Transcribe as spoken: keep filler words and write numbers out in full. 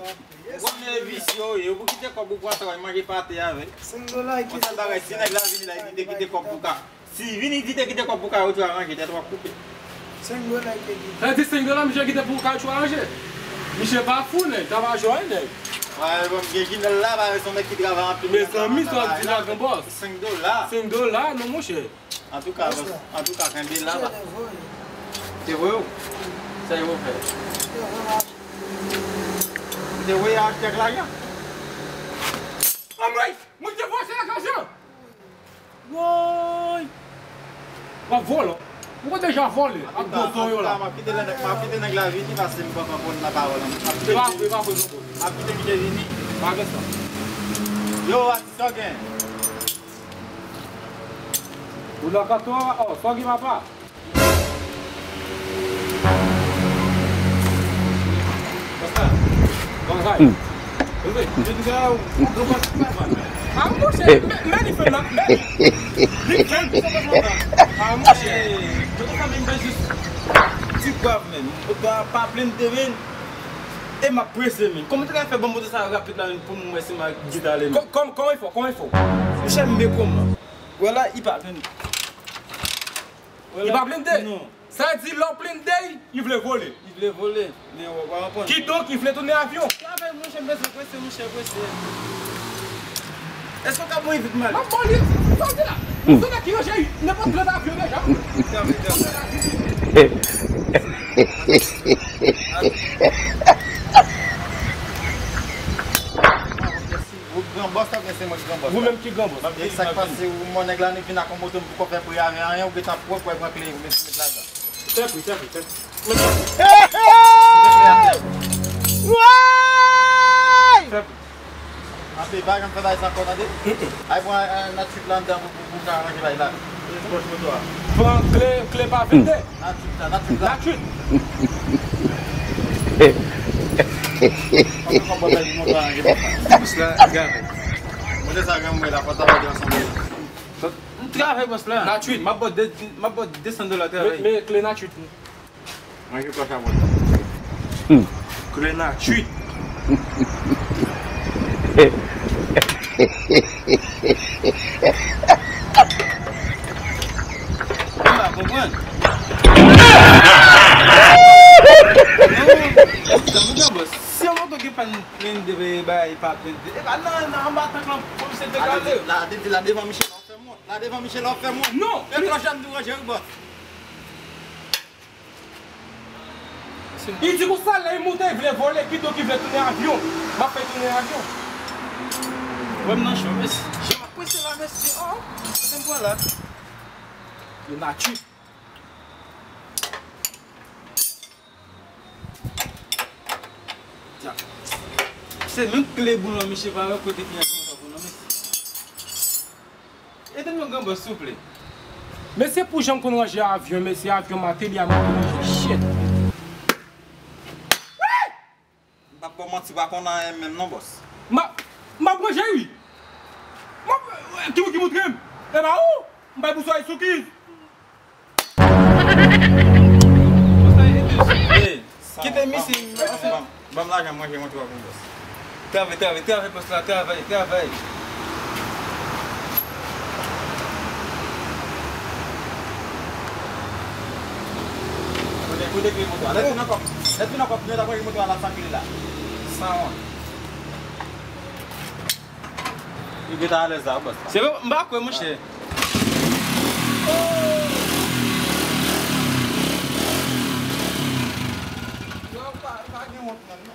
Ou konnen visye w ye, ou pou kite kòb ou pou al travay manje pate avè l. Senk dola e kite. Konsa bagay, si nèg la vini la, li te kite kòb pou ka. Si vini di te kite kòb pou ka retire ranje, tèt w ap koupe. Senk dola e kite. Sa di senk dola, misye kite pou ka retire ranje. Misye pa fou, nèg. Travay jwenn, nèg. Wè, bon, gen Jinèl la, pa son nèg ki travay anpil. Mezanmi, sa w ap di la, gran bòs? Senk dola. Senk dola, non, monchè. Antouka, antouka, kenbe la, ba. Te voye w? Sa yo fè? Te voye achte ak lajan? Anmwey! Mwen te voye se ak lajan! Woy! W ap vòlò. Ou konn deja vòlè ak gwo zòrèy w la. M ap kite nèg, m ap kite nèg la vini, paske m poko konn nan pawòl an. M ap kite. Se pa vre, pa vre, non. M ap kite misye vini. Pa gen sa. Yo, atis, sa w gen? Ou nan kanto a, oh, sa w gen, papa? Ah, monchè, men, men li fè nan, men li fè nan. Ah, monchè, mwen te fè menm jis ti grav, men. Pa, pa plende, men. E m ap prese, men. Kòman te ka fè ban m moto sa rapid la, men, pou m wè si m a geta ale, men? Kò-, kòm, kòman l fè? Kòman l fè? Monchè, m byen kòman. Wè la, li pa plende. Li pa blende? Non. Sa di lè w blende, li vle vole. Li vle vole, men w, w a konprann. Kidonk, li vle tounen avyon. Travay, monchè, m bezwen prese, monchè, prese. Èske w ka ban m vit mal? M ap ba w li. Sa w di la? Ou se nèg ki ranje nenpòt lòt avyon deja. Travay, travay. Ou gran bòs la oubyen se mwen ki gran bòs la? Ou menm ki gran bòs. M ap di sa k pase, ou mò nèg la, li vin ak yon moto, m poko fè pri avè anyen, ou gentan pran, pran kle, ou met, met ladan. Fè pri, fè pri, fè pri. Met ladan. Fè pri. Anpe pa janm fè bagay sa ankò, tande? Ay pran, eh, nan trip la anndan pou, pou, pou ka ranje bagay la. Pran kle, kle pa vennde. Nan trip la, nan trip la. Nan trip. Montre sa granmoun la, fò travay ansanm. M travay, bòs la. Nan trip. M ap ba w de, m ap ba w de san dola travay. Men, men kle nan trip. Manje klòch a mòd la. Kle nan trip. M pa konprann. Non, tankou bòs. Si yon moto gen pàn blende, bay pa blende. E pa nan, nan anba tank lan, kòmsi te gade. La, la, devan Michel, w ap fè mwen. La, devan Michel, w ap fè mwen. Non. E klòch la m di w ranje wi, bòs. Li di konsa, lè li moute, li vle vole, kidonk li vle tounen avyon. M ap fè tounen avyon. Wè m nan cho, mèsi. Jan m ap prese la, mèsi. Oh, kote m pran la? Yo nati. Dyak. Se menm kle boulon, misye pa wè kote ki an konsa pou non, mèsi. Ede m non, gran bòs, souple. Mesye, pou jan m konn ranje avyon, mesye, avyon m atelier a m ap ranje. Shit. M p ap ba w manti, w pa konn anyen menm non, bòs. M ap, m ap ranje, wi. M ap, ki, ki moutre m? E pa ou? M bay pou soy soukiz. Kite misye. Ban m lajan manje mwen tou avè w, bòs. Travay, travay, travay, bòs la, travay, travay. Kote, kote kle moto a? Lè fin ankò, lè fin ankò, nou ta pran moto a la sakile la. San wont. Li gentan alèz la, bòs la. Se vre, m pa kwè, monchè. Yo, pa, pa gen wont menm, non.